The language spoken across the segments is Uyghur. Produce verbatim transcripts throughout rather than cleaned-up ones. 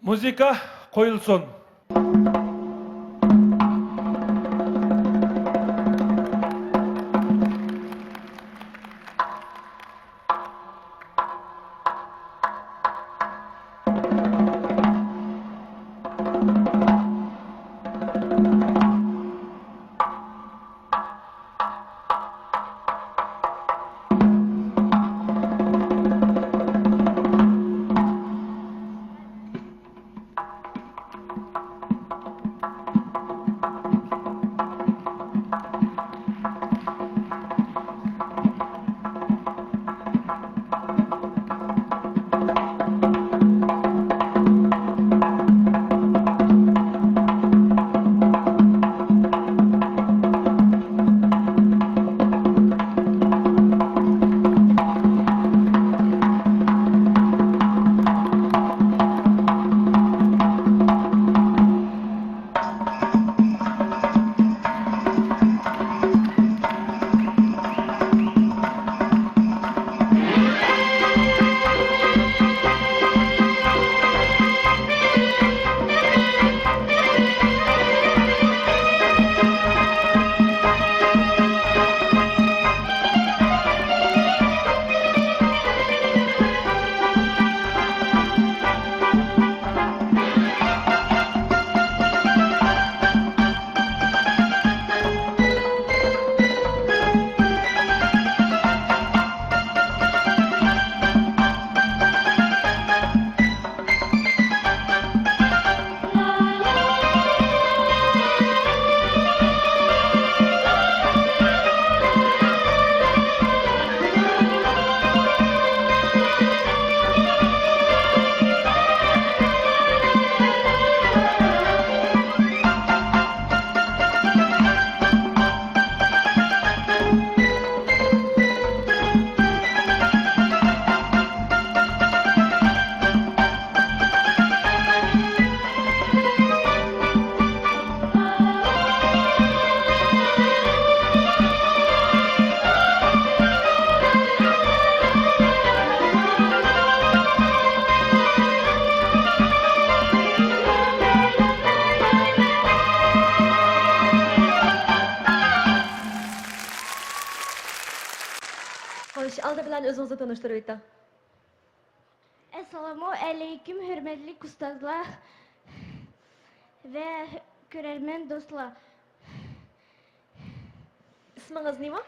مۇزىكا قويۇلسۇن. خوش، ئالدى بىلەن ئۆزىڭىزنى تونۇشتۇرۇۋېتىڭ. ئەسسالامۇ ئەلەيكۇم، ھۆرمەتلىك ئۇستازلار ۋە كۆرەرمەن دوستلار. ئىسمىڭىز نېمە؟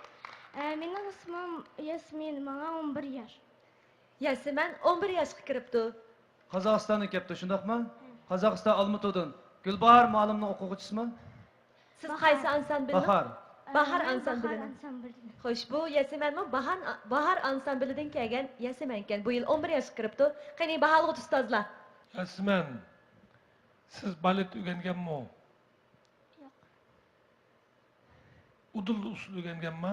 ئە، مېنىڭ ئىسمىم ياسمىن، ماڭا ئون بىر ياش. ياسىمەن ئون بىر ياشقا كىرىپتۇ. قازاقىستاندىن كەپتۇ، شۇنداقمۇ؟ ھە. قازاقىستان ئالمۇتىدىن. گۈلباھار مۇئەللىمنىڭ ئوقۇغۇچىسىمۇ؟ سىز قايسى ئانسامبىلنىڭ؟ باھار. باھار ئانسامبىلىنىڭ. خوش، بۇ ياسىمەنمۇ باھان-، باھار ئانسامبىلىدىن كەلگەن ياسىمەنكەن. بۇ يىل ئون بىر ياشقا كىرىپتۇ. قېنى، باھالىغۇچى ئۇستازلار. ياسىمەن، سىز بالېت ئۆگەنگەنمۇ؟ ياق. ئۇدۇل ئۇسسۇل ئۆگەنگەنما؟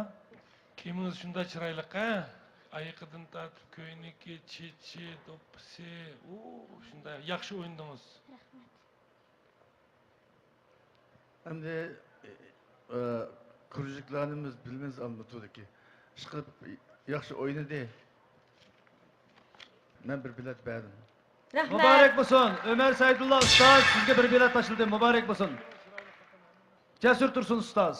كىيىمىڭىز شۇنداق چىرايلىق ھە؟ ئايىقىدىن تارتىپ كۆينىكى، چېچى، دوپپىسى، ئۇ شۇنداق ياخشى ئوينىدىڭىز. رەھمەت. ئەمدى، ئە، كۇرژۇكلارنى بىز بىلىمىز ئالمۇتۇدىكى. ئىشقىلىپ ياخشى ئوينىدى. مەن بىر بېلەت بەردىم. رەھمەت. مۇبارەك بولسۇن. ئۆمەر سەيدۇللا ئۇستاز، سىزگە بىر بېلەت تاشلىدى. مۇبارەك بولسۇن. جەسۇر تۇرسۇن ئۇستاز.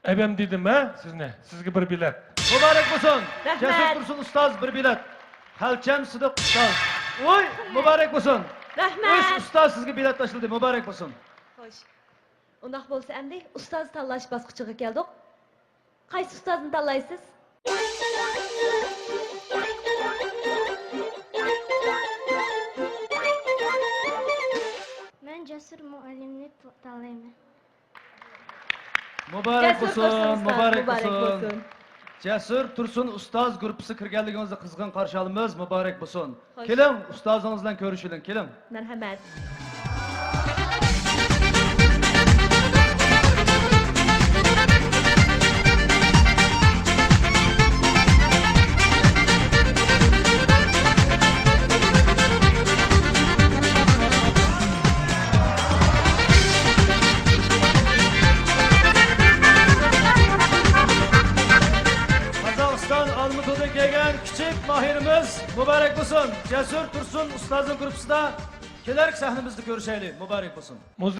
ئەبەم دېدىم ھە سىزنى. سىزگە بىر بېلەت. مۇبارەك بولسۇن. رەھمەت. جەسۇر تۇرسۇن ئۇستاز، بىر بېلەت. خەلچەم سىدىق ئۇستاز. ۋوي، مۇبارەك بولسۇن. رەھمەت. ئۈچ ئۇستاز سىزگە بېلەت تاشلىدى. مۇبارەك بولسۇن. خوش. ئۇنداق بولسا ئەمدى ئۇستاز تاللاش باسقۇچىغا كەلدۇق. قايسى ئۇستازنى تاللايسىز؟ مەن جەسۇر مۇئەللىمنى تاللايمەن. مۇبارەك بولسۇن، مۇبارەك بولسۇن. جەسۇر تۇرسۇن ئۇستاز گۇرۇپپىسىغا كىرگەنلىكىڭىزنى قىزغىن قارشى ئالىمىز. مۇبارەك بولسۇن. خوش. كېلىڭ، ئۇستازىڭىز بىلەن كۆرۈشۈلۈڭ، كېلىڭ. مەرھەمەت. قازاقىستان ئالمۇتىدىن كەلگەن كىچىك ماھىرىمىز مۇبارەك بولسۇن. جەسۇر تۇرسۇن ئۇستازنىڭ گۇرۇپپىسىدا كېلەركى سەھنىمىزدە كۆرۈشەيلى، مۇبارەك بولسۇن.